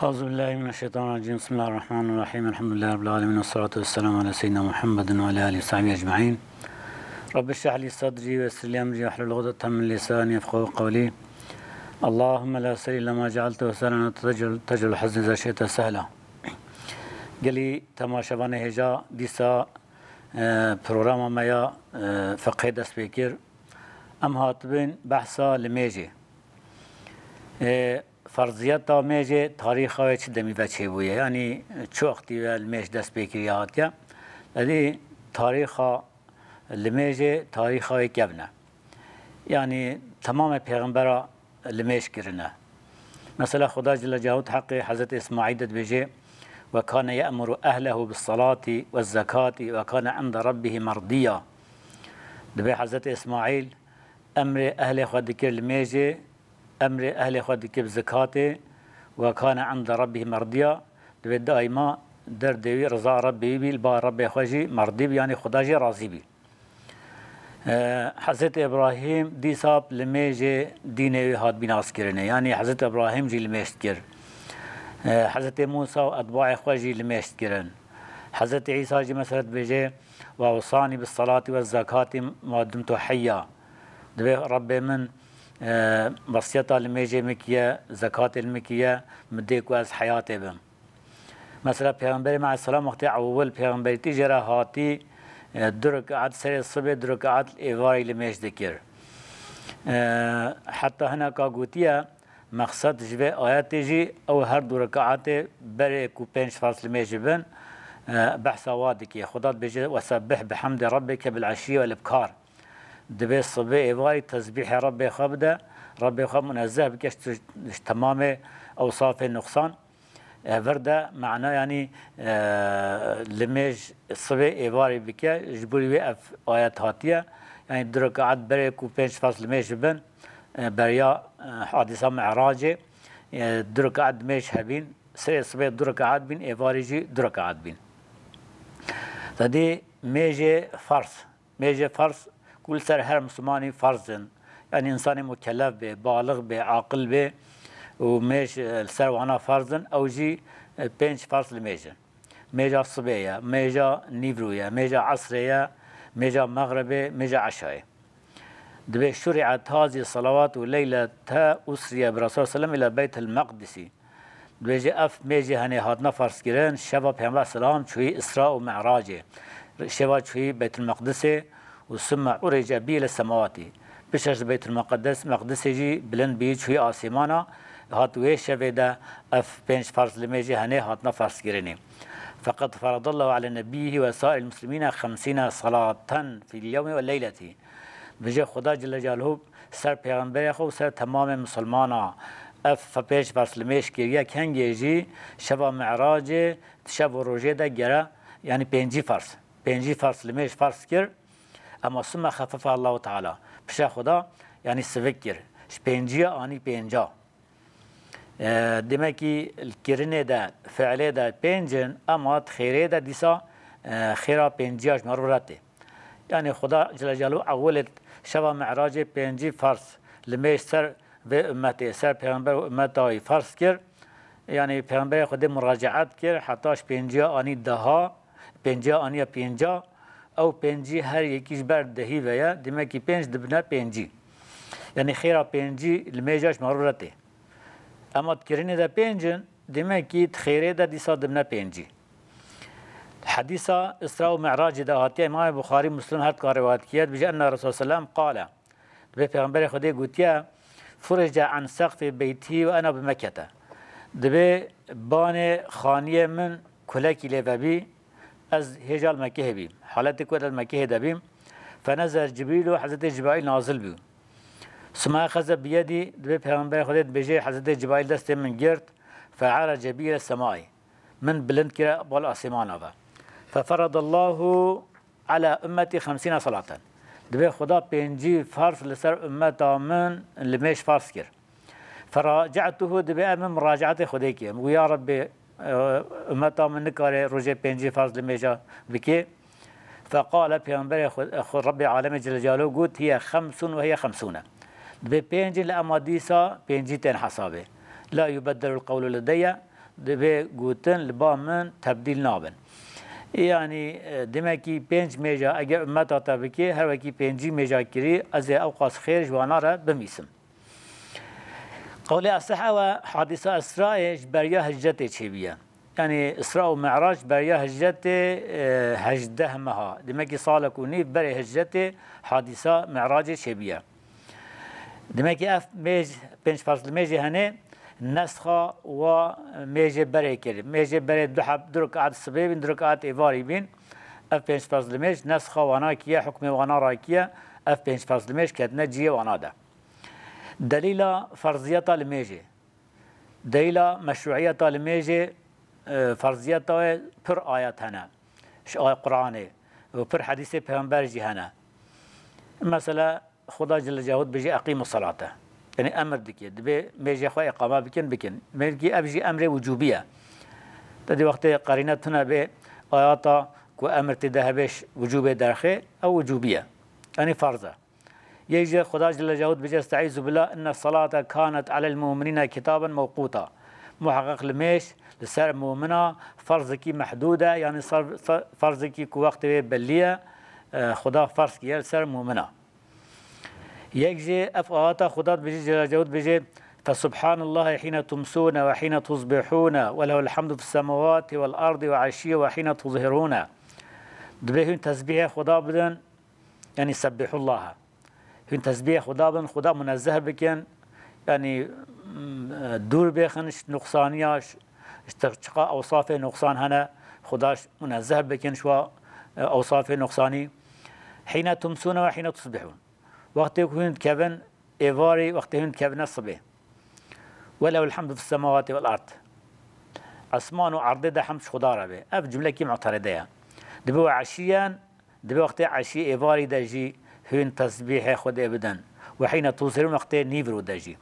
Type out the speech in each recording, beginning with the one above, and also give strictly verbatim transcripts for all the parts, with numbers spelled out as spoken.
أعوذ بالله من الشيطان الرجيم. بسم الله الرحمن الرحيم. الحمد لله رب العالمين، والصلاة والسلام على سيدنا محمد وعلى آله وصحبه أجمعين. رب اشرح لي صدري ويسر لي أمري واحلل عقدة من لساني يفقهوا قولي. اللهم لا سهل إلا ما جعلته سهلا، وأنت تجعل، تجعل الحزن إذا شئت سهلا. Gelî temaşevanê hêja, dîsa, e, programa me ya, e, fiqhê dest pê kir. Em hatibin behsa limêjê. E, ferziyeta mêjê tarîxa wê çi demî ve çêbûye? Yanî çi wextî ve limêj dest pê kiriye hatiye? Edî tarîxa limêjê tarîxa wê kevn e. Yanî temamê pêxembera limêj kirine. Mesela Xuda Celle Celaluhu di heqê Hezretê Îsmaîl de dibêje: "Ve kane ye'muru ehlehu bis-salati wez-zekati ve kane inde rabbihî merdiyya." Dibê Hezretê Îsmaîl emrê ehlê xwe dikir limêjê, emrê ehlê xwe dikir bi zekatê, "Ve kane inde rabbihî merdiyya", dibê daîma derdê wî riza Rebbê wî bî, li ba Rebbê xwe jî merdî bî, yanî Xuda jî razî bî. E, Hezretê Îbrahîm dîsa limêjê dînê wî hat bî naskirinê. Yanî Hezretê Îbrahîm jî limêj dikir. E, Hezretê Mûsa û etbaê xwe jî limêj dikirin. Hezretê Îsa jî mesela dibêje: "Ve awsanî bis salati ve zekatî ma dumtu heyya." Dibê Rebbê min, e, wesiyeta limêjê min kiye, zekatê li min kiye, min dê ku ez heyatê bim. Mesela Pêxemberê me aleyhisselam wextê ewil pêxemberîtî jê re hatî, e, du rekaat serê sibê, du rekaat êvarî limêj dikir. E, heta hineka gotiye, mexsed ji vê ayetê jî ew her du rekaatê berê ku pênc ferz limêj bin, e, behsa wa dike. Xuda dibêje: "Wesebbih bihamdê rabbike bil eşî vel ibkar." Dibê sibê êvarî tesbîhê Rebbê xwe bide, Rebbê xwe munezzeh bike ji, ji temamê ewsafê nuqsan. E, vir de mena, yanî, e, limêj sibê êvarî bike, ji bo wê ev ayet hatiye. Yanî du rekaat berê ku pênc ferz limêj bin, e, beriya, e, hadîsa Mi'racê, e, du rekaat limêj hebîn, serê sibê du rekaat bîn, êvarî jî du rekaat bîn. Tedî mêjê ferz. Mêjê ferz ku li ser her Mislimanî ferz in. Yanî însanê mukellef bê, balix bê, aqil bê û mêj, e, li ser wana ferz in, ew jî, e, pênc ferz limêj in. Mêja sibê ye, mêja nîvrû ye, mêja esrê ye, mêja mexribê, mêja eşayê. Dibê: "Şuri'et hazi salawatu leylete usriye bi Resul sellem ila Beytil Meqdisi." Dibêje ev mêjê henê hatine ferzkirin, şeva Pêxember selam çûyî Îsra û Mi'racê. Şeva çûyî Beytulmeqdisê û summe urice bî ile semawatî. Piştre ji Beytulmeqdes-, Meqdisê jî bilind bî çûyî asîmana, hat wê şevê de ev pênc ferz limêjê henê hatine ferzkirinê. Feqed feradallahu ala nebiyyihi ve sairil muslimîne xemsîne salaten fil yewmi ve leyleti. Dibêje Xuda Celle Celaluhu ser pêxemberê xwe û ser temamê misilmana ev fe-, pênc ferz limêj kiriye, kengê jî şeva Mi'racê di şev û rojê de gere, yanî pêncî ferz. Pêncî ferz limêj ferz kir, ema summe xefefe Allahu Teala. Piştre Xuda, yanî sivik kir. Ji pênciya anî pênca. E, demek ki li kirinê de, fiilê de pênc in, ema di xêrê de dîsa, e, xêra pênciya ji me re re tê. Yanî Xuda Celle Celaluhu ewilê şeva Mi'racê pêncî ferz limêj ser vê ummetê, ser pêxember û ummeta wî ferz kir. Yanî pêxemberê Xwedê muracaet kir, heta ji pênciya anî deha, pênciya aniya pênca, ew pêncî her yekî ji ber dehî ve ye, demek ki pênc dibine pêncî. Yanî xêra pêncî limêja ji me re re tê. Ema di kirinê de pênc in, demek ki di xêrê de dîsa dibine pêncî. Hedîsa Îsra û Mi'racê de hatiye, Îmamê Buxarî, Muslim her dika rivayet kiye, dibêje, enne Resul sellem qale. Dibê Pêxemberê Xwedê gotiye, furice an seqfî beytî ve ena bi Mekkete. Dibê banê xaniyê min kulekî lê vebî, ez hêja li Mekehê bîm. Haletê ku ez li Mekehê de bîm. Fenezel Cibrîlu, Hezretê Cibraîl nazil bû. Suma exeze biyedî, dibê Pêxemberê Xwedê dibêje, Hezretê Cibraîl destê min girt, fe'erece bî ile semayî. Min bilind kire bal asîmana ve. Feferadallahu ala ummetî xemsîne salaten. Dibê Xuda pêncî ferz li ser ummeta min limêj ferz kir. Ferace'tuhu, dibê em min muracaetê Xwedê kir. Min got, ya Rebbê, e, ummeta min nikare rojê pêncî ferz limêja bike. Feqale, Pêxemberê Xwe-, Xwe-, Rebbê Alemê Celle Celaluhu got, hiye xemsun ve hiye xemsune. Dibê pêncî li ema dîsa pêncî tên hesabê. La yubeddelul qewlu ledeyye, Divê gotin li ba min tebdîl nabin. Yanî, e, demekî pênc mêja eger ummeta te bikê, her wekî pêncî mêja kirî, ez ê ew qas xêr ji wana re bimîsim. Qewlê eseh ew e, hadîsa Îsraê ji beriya hicretê çêbûye. Yanî Îsra û Mi'rac beriya hicretê, e, hejdeh meha. Demekî salek û nîv berê hicretê hadîsa Mi'racê çêbûye. Demekî ev mêj, pênc ferz li mêjê hene, nesxa wa mêjê berê kir. Mêjê berê du heb, du rikaat sibê bîn, du rikaat êvarî bîn. Ev pênc ferz li mêj nesxa wana kiye, hukmê wana rakiye, ev pênc ferz li mêj ketine cihê wana de. Delîla ferziyeta li mêjê. Delîla meşruiyeta li mêjê, e, ferziyeta wê pir ayet hene. Ji ay Qur'anê û pir hedîsê Peyxember jî hene. Mesela, Xuda Celle Celaluhu dibêje, "Eqîmus salate." Yanî emir dike, dibê mêjê xwe îqame bikin, bikin. Belkî ev jî emrê wicûbî ye. Te dî wextê qerîne tune bê ayata ku emir tê de hebe ji wicûbê derxê, ew wicûbî ye. Yanî ferz e. Yek jî Xuda Celle Celaluhu dibêje, "Estaizu billah, inne salate kanet alel mu'minîne kitaben mewquta." Muheqeq li mêj li ser mumina ferzekî mehdûd e, yanî ser, ser, ferzekî ku wextê wê bellî ye, e, Xuda ferz kiriye li ser mumina. Yek jî ev ayeta Xuda dibêje, Celle Celaluhu dibêje, "Fesubhanallahi hîne tumsûne ve hîne tusbihûne ve lehul hamdu fis semawati vel ardi ve eşiyye ve hîne tuzhirûne." Dibê hûn tesbîhê Xuda bidin, yanî sebbihullaha. Hûn tesbîhê Xuda bin, Xuda munezzeh bikin, yanî, m, dûr bêxin ji nuqsaniya, ji, ji te-, çiqa ewsafê nuqsan hene, Xuda ş-, munezzeh bikin ji wa, e, ewsafê nuqsanî. Hîne tumsûne ve hîne tusbihûn. Wextê ku hûn dikevin êvarî, wextê hûn dikevine sibê. Ve lehul hamdu fis semawati vel ard. Esman û erdê de hemd ji Xuda re be. Ev cumlekî muteride ye. Dibe ve eşiyen, dibe wextê eşî êvarî de jî hûn tesbîhê Xwedê bidin. Ve hîne tuzhirûn, wextê nîvro de jî.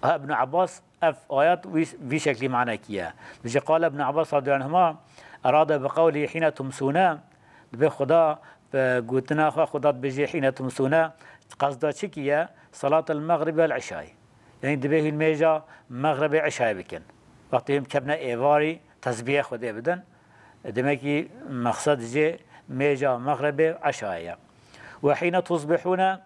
Ha Ibn Abbas ev ayet wî, vî şeklî manekî ye. Dibêje, qale Ibn Abbas radiyallahu anhuma, erade bi qewlî hîne tumsûne, dibê Xuda, bi gotina xwe Xuda dibêje hîne tumsûne, qesda çi kî ye? Salatel mexrib vel eşayî. Yanî dibê hûn mêja mexribê eşayê bikin. Wextê hûn bikevine êvarî, tesbîhê Xwedê bidin. Demekî mexsed jê mêja mexribê eşayê ye. Ve hîne tusbihûne,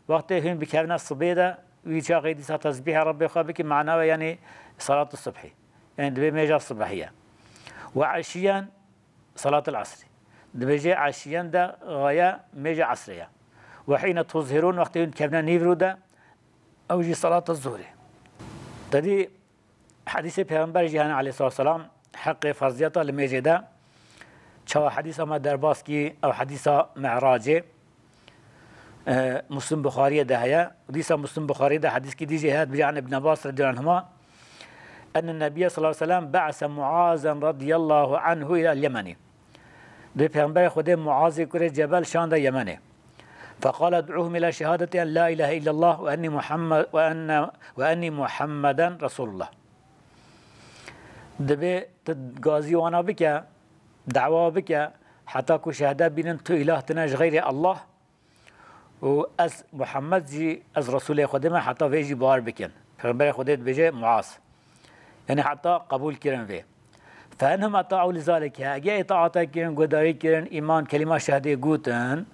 wextê hûn bikevine sibê de, wî çaxê dîsa tesbîhê Rebbê xwe bikin, mana we yanî salatu subhî. Yanî dibê mêja sibehî ye. Ve eşiyen salatul esrî. Dibêje eşiyen de gaye mêja esrê ye. Ve hîne tuzhirûn, wextê hûn dikevine nîvro de, ew jî salata zuhrê. Te dî hedîsê Peyxember jî hene aleyhissalatu vesselam, heqê ferziyeta li mêjê de. Çawa hedîsa me derbas kî, ew hedîsa Mi'racê, e, Muslim Buxariyê de heye. Dîsa Muslim Buxariyê de hedîskî dî jî heye, dibêje an Ibn Abbas radiyallahu anhuma, enne Nebiyye sallallahu aleyhi ve sellem be'ese Muazen radiyallahu anhu ila Yemenî. Dê Peyxemberê Xwedê Muazê kurê Cebel şande Yemenê. Feqale, "Du'uhum ila şehadeti en la ilahe illallah ve enni Muhammed, ve enne, ve enni Muhammeden Resulullah." Dibê tu gazî wana bike, dawa bike, heta ku şehde bînin tu îlah tine ji xeyrê Allah û ez Muhammed jî ez Resulê Xwedê me, heta vê jî bawer bikin. Peyxemberê Xwedê dibêje Muaz. Yanî heta qebûl kirin vê. Fe enhum eta'u li zalike, hege îtaate kirin, guhdarî kirin, îman, kelîma şehadê gotin,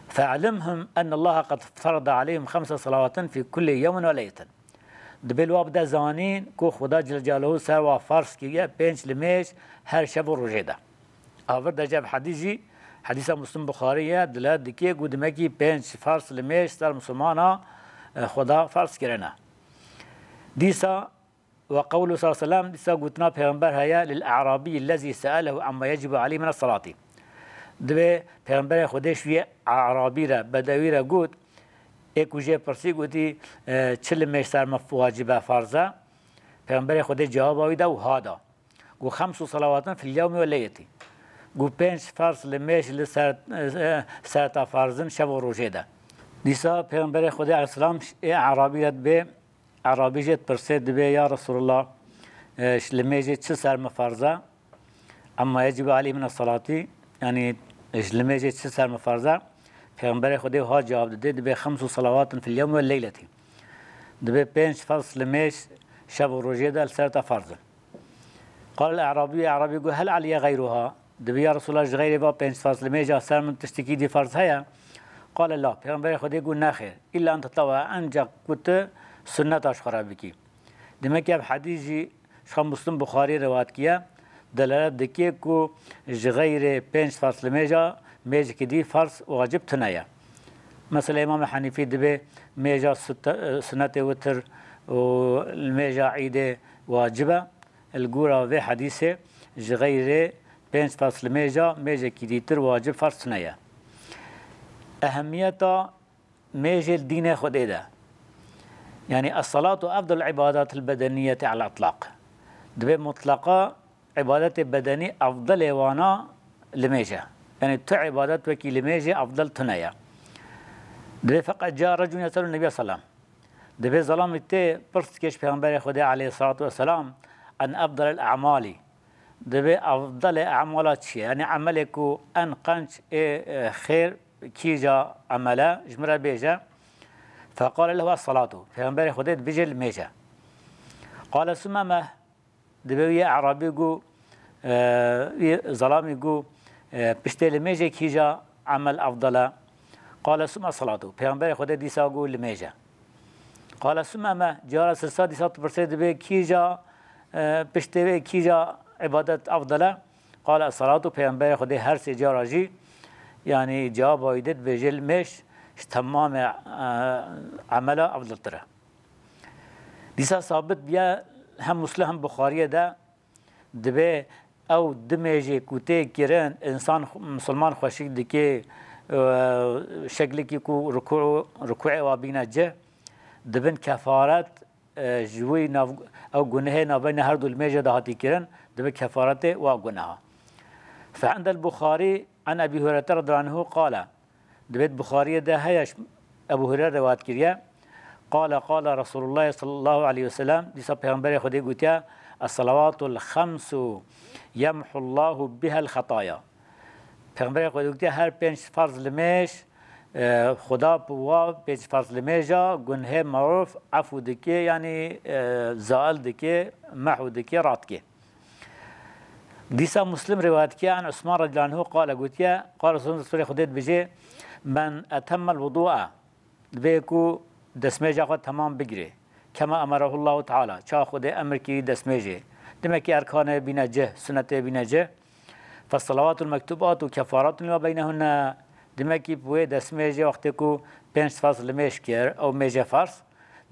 fe'limhum ennallaha qed ferada aleyhim xemse salawatin fî kulli yewmin ve leyletin. Dibê li wa bide zanîn ku Xuda Celle Celaluhu ser wa ferz kiriye pênc li mêj her şev û rojê de. Avir de jî ev hedîs jî, hedîsa Muslim Buxarî ye, dile dike ku demekî pênc ferz li mêj ser misilmana, e, Xuda ferz kirine. Dîsa ve qewlu sallallahu aleyhi ve sellem, dîsa gotina Peyxember heye, "Lil a'rabiyyi lezî se'elehu amma yecibu aleyhi mine salati." Dibê Peyxemberê Xwedê ji wî a'rabî re, bedewî re got, ê ku jê pirsî gotî, e, "Çi li mêj ser me wacib e, farz e?" Peyxemberê Xwedê cewaba wî da û ha da. Got, "Xemsu salawatin fil yewmi ve leyletî." Got, "Pênc ferz li mêj li ser, e, serta farzin şev û rojê de." Dîsa Peyxemberê Xwedê aleyhisselam ê Erabî re dibê, Erabî jê dipirsê dibê, "Ya Resulullah, e, ji li mêjê çi ser me farz e? Amma yecibu aleyhi mine salati, yanî ji li mêjê çi ser me farz e?" Peyxemberê Xwedê ha cewab didê, dibê, "Xemsu salawatin fil yewmi ve leyleti." Dibê pênc ferz li mêj şev û rojê de li ser te farz in. قال الأعرابي, E'rabî got, "هل علي غيرها؟" Dibê ya Resulallah, ji xeyrê va pênc ferz limêja ser min tiştekî dî ferz heye? قال لا. Pêxemberê Xwedê got, "Nexêr. إلا أن تطوع, ancak ku tu sunneta ji xwe re bikî." Demek ev hedîs jî ji xwe Muslim, Buxarî rewayet kiye, delalet dike ku ji xeyrê pênc ferz limêja mêjekî dî ferz wacib tune ye. Mesela Îmam Henîfî dibê mêja sute-, sunnetê witir û limêja îdê wacib e. Li gora vê hedîsê ji xeyrê pênc ferz limêja mêjekî dîtir wacib ferz tune ye. Ehemiyeta mêjê li dînê Xwedê de. Yanî, الصلاة أفضل العبادات البدنية على الإطلاق. Dibê mutlaqa îbadetê bedenî efdelê wana limêj e. Yanî tu îbadet wekî limêjê efdel tune ye. Dibê فقد جاء رجل يسأل النبي صلى الله عليه وسلم. Dibê zelamî tê pirs dike ji Pêxemberê Xwedê aleyhissalatu vesselam, عن أفضل الأعمال. Dibê efdelê emala çi ye? Yanî emelê ku en qenc ê, e, xêr kîja emel e, ji min re bêje. فقال له الصلاة. Pêxemberê Xwedê dibêje limêj e. قال ثم ما؟ Dibê wî E'rabî got, e, wî zelamî got, e, piştê limêjê kîja emel efdel e? قال ثم الصلاة. Pêxemberê Xwedê dîsa got limêj e. قال ثم ما؟ Cara sirsa dîsa dipirsê dibê kîja, e, piştê wê kîja îbadet efdel e? قال الصلاة. Pêxemberê Xwedê her sê cara jî, yanî cewaba wî dê dibêje limêj ji temamê, e, emela efdeltir e. Dîsa sabit bûye hem Muslim hem Buxariyê de dibê ew du mêjê ku tê kirin, însan xwe, misilman xweşik dike, e, şeklekî ku rukû, rukûê wa bîne cih, dibin kefaret, e, ji wî nav, ew gunehê navbeyna her du limêje de hatî kirin, dibe kefaretê wa guneha. فعند البخاري عن أبي هريرة رضي الله عنه قال. Dibêt Buxariyê de heye, ji Ebu Hureyre rewayet kiriye. قال قال رسول الله صلى الله عليه وسلم. Dîsa Pêxemberê Xwedê gotiye, الصلوات الخمس يمحو الله بها الخطايا. Pêxemberê Xwedê gotiye, her pênc ferz limêj, e, Xuda bi wa pênc ferz limêja gunhê merov efû dike, yanî, e, zail dike, mehû dike, radike. Dîsa Muslim rivayet dike, an Osman radiyallahu anhu qale gotiye, qale Resulullah, Resulê Xwedê dibêje, من أتم الوضوء, dibê ku destmêja xwe temam bigire. كما أمره الله تعالى, ça Xwedê emir kiriye destmêjê. Demek ki erkanê bîne cih, sunnetê bîne cih. فالصلوات المكتوبات كفارة لما بينهن. Demek ki wê destmêjê wextê ku pênc ferz limêj kir, ew mêjê ferz,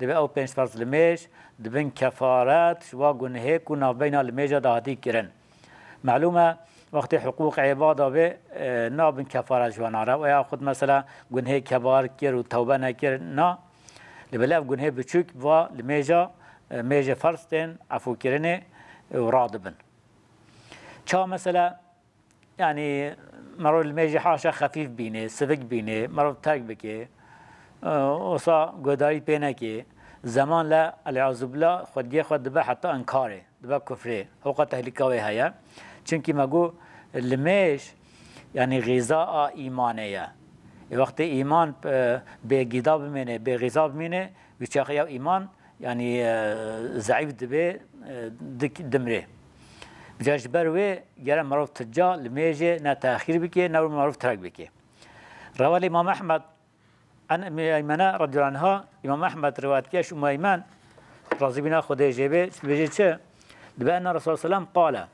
Dibê ew pênc ferz limêj dibin kefaret ji wa gunehê ku navbeyna limêja de hatî kirin. Melûm e, wextê hiqûq îbada bê, e, nabin kefaret ji wana re. Weya xud mesela gunehê kebar kir û tewbe nekir, na. Li belê ev gunehê biçûk va limêja, e, mêjê ferz tên efûkirinê û radibin. Ça mesela Yanî, merov li mêjê haşa xefîf bîne, sivik bîne, merov terk bike, e, wisa guhdarî pê neke, zeman le, elîazûbillah, xwediyê xwe dibe heta înkarê, dibe kufrê, hewqa tehlîka wê heye. Çimkî me got, li mêj, yanî, xîza a îmanê ye. Ê wextê îman, e, bê gîda bimêne, bê xîza bimêne, wî çaxê ew îman, yanî, e, zeîf dibe, e, dik-, dimre. Ca ji ber wê gere merov ti ca li mêjê ne texîr bike, ne merov terk bike. Rewa li Îmam Ehmed, an Ummu Eymene radiyallahu anha, Îmam Ehmed rivayet kir, ji Ummu Eymen, razî bîna Xwedê jê be, dibêje çi? Dibe enne Resulullah sellem qale.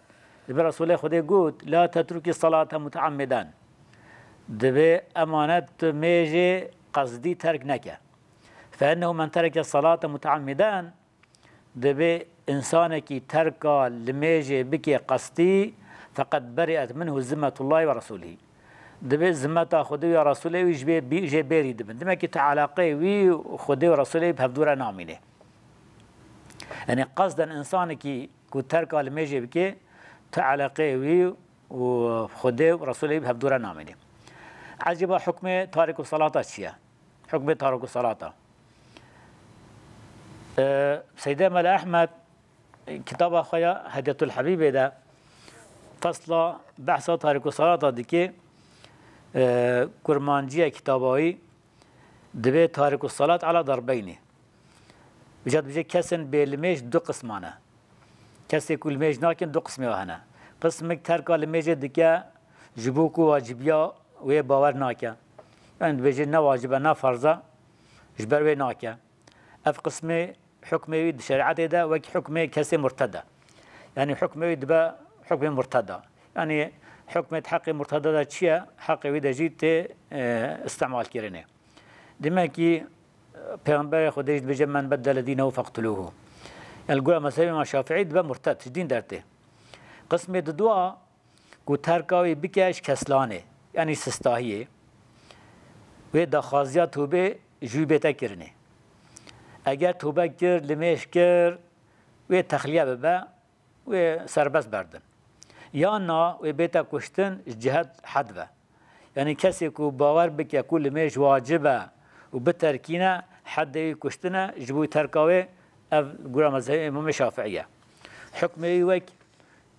Dibe Resulê Xwedê got, "La tetruki salate muteammiden." Dibe emanet tu mêjê qesdî terk neke. فإنه من ترك الصلاة متعمدا، dibê însanekî terka limêjê bike qestî, فقد برئت منه ذمة الله ورسوله. Dibê zimmeta Xwedê û ya Resûlê wî ji bê bî-, jê bêrî dibin. Demek ki tu eleqeyê wî û Xwedê û Resûlê wî bi hevdû re namîne. Yanî qesden însanekî ku terka limêjê bike, tu eleqeyê wî û Xwedê û Resûlê wî bi hevdû re namîne. Ecêba hukmê tarîk û salata çi ye? Hukmê tarîk û salata. E, Seydê Mele Ehmed, e, kitaba xwe ya Hedyetul Habîbê de fesla behsa tarîk û salata dike, e, kurmanciya kitaba wî dibê tarîk û salat ala darbeynê. Vêca dibêje kesên bêlimêj du qisman e. Kesê ku limêj nakin du qismê hene. Qismik terka limêjê dike ji bo ku wacibiya wê bawer nake. Yani dibêje ne wacibe, ne ferz e, ji ber wê nake. Ev qismê hukmê wî di şerîetê de wekî hukmê kesê murted e. Yani hukmê wî dibe hukmê murted e. Yani hukmê di heqê murteda de çi ye? Heqê wî de jî tê, e, îstimal kirinê. Demek ki, e, Peyxemberê Xwedê jî dibêje, "Men beddele dînehu feqtuluhu." Yani li gora mezhebê Îmam Şafîî dibe murted, ji dîn dertê. Qismê didua ku terka wî bike ji keslanê, yani sistahiyê, wê daxwaziya tobê ji wî bête kirinê. Eger tobe kir, limêj kir, wê texliye bibe, wê serbest berdin. Yan na wê bête kuştin ji cihet hed ve. Yani kesê ku bawer bike ku limêj wacib e û biterkîne, hedê wî kuştin e, ji bo terka wê ev gura mezhebê Îmamê Şafiî ye. Hukmê wî wek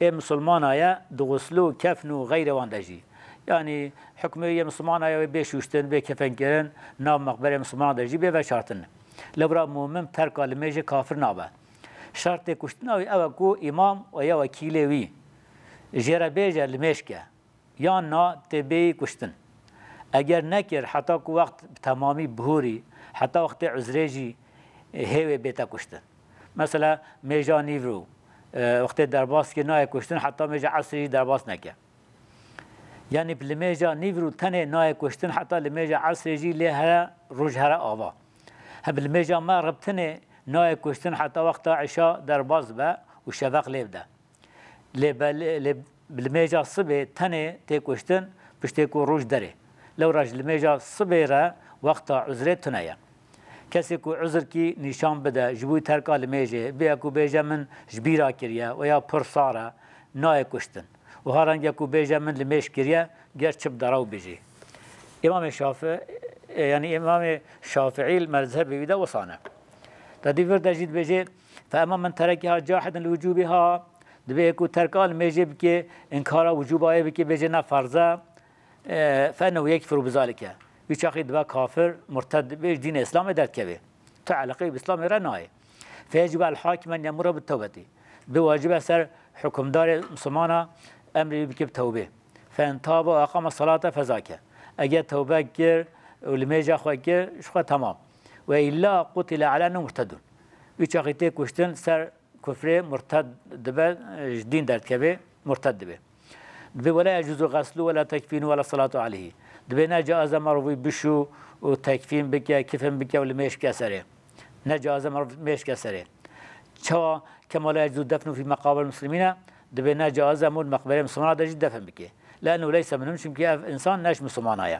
ê misilmana ye, di xuslu, kefn û xeyrê wan de jî. Yani hukmê wî yê misilmana ye wê bê şûştin, bê kefenkirin, nav meqberê misilmana de jî bê veşartin. Lewra mumin terka limêjê kafir nabe. Şertê kuştina wî ew e ku îmam û ya wekîlê wî jê re bêje limêj ke. Yan na tê bêyî kuştin. Eger nekir, heta ku wext bi temamî bihûrî, heta wextê uzrê jî, e, hê wê bête kuştin. Mesela mêja nîvro, e, wextê derbas kir nayê kuştin, heta mêja esrê jî derbas neke. Yani bi limêja nîvro tenê nayê kuştin, heta limêja esrê jî lê here roj here ava. He bi limêja merib tenê nayê kuştin, heta wexta îşa derbas be û şeveq lê bide. Lê be-, lê, lê bi limêja sibê tenê tê kuştin piştê ku roj derê. Lewra ji limêja sibê re wexta uzrê tune ye. Kesê ku uzrkî nîşan bide, ji bo terka limêjê, bêya ku bêje min ji bîra kiriye û ya pir sar e, nayê kuştin. Wiha renge ku bêje min limêj kiriye, ger çi bide rew bijî. Îmamê Şafi-, e, yani Îmamê Şafiî li mezhebê wî de wisa ne. Te dî vir de jî dibêje, "Fe emma men terekeha cahiden li wucûbiha", dibê ku terka limêjê bike, înkara wucûba wê bike, bêje ne ferz e, e, "fe ennehu yekfuru bizalike." Wî çaxî dibe kafir, murted dibe, ji dînê Îslamê derdikeve. Tu eleqeyê bi Îslamê re nayê. "Fe yecibu el hakim en yemura bi tewbetî." Bi wacib e ser hukimdarê misilmana emrê wî bike bi tewbê. "Fe in taba û eqama salate fezake." Eger tewbe kir û limêja xwe kir, ji xwe temam. "Ve illa qutile ala ennehu murtedun." Wî çaxî tê kuştin, ser kufrê murted dibe, ji dîn derdikeve, murted dibe. Dibê, "Wela yecuzu xeslu wela tekfînu wela salatu aleyhi." Dibê ne caiz e merov wî bişû û tekfîn bike, kifin bike û limêj bike serê. Ne caiz e merov mêj bike serê. Çawa kema la yecuzu defnu fî meqabir muslimîne, dibê ne caiz e mûr meqberê misilmana de jî defin bike. Le'ennehu leyse minhum, çimkî ev însan ne ji misilmana ye.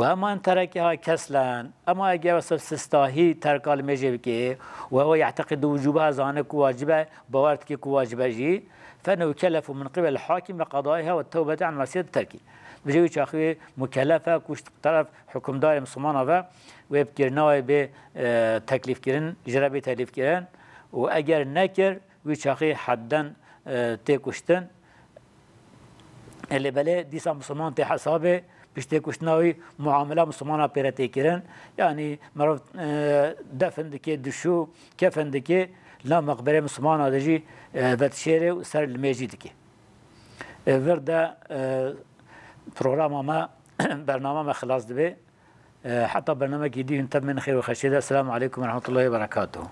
Ve emma in terekeha keslen, ema eger wesa sistahî terka limêjê bike, ve huve ye'teqidu wucûbeha, zane ku wacib e, bawer dike ku wacib e jî, fe ennehu yukellefu min qibel hakim ve qadaiha ve tewbete an masiyet terkî. Dibêje wî çaxî wê mukellef e ku ji teref hukimdarê misilmana ve wê bi kirina wê bê, e, teklîfkirin, ji re bê teklîfkirin û eger nekir, wî çaxî hedden, e, tê kuştin. E, lê belê dîsa misilman tê hesabê, piştê kuştina wî muamela misilmana pê re tê kirin. Yanî merov, e, defin dike, dişû, kefin dike, la meqberê misilmana de jî, e, vedişêrê û ser limêjî dike. E, vir de, e, programa me, bernama me xilas dibe. E, heta bernamekî dî hûn tev bên xêr û xeşê de. Selamu aleykum ve rahmetullahi ve berekatuhu.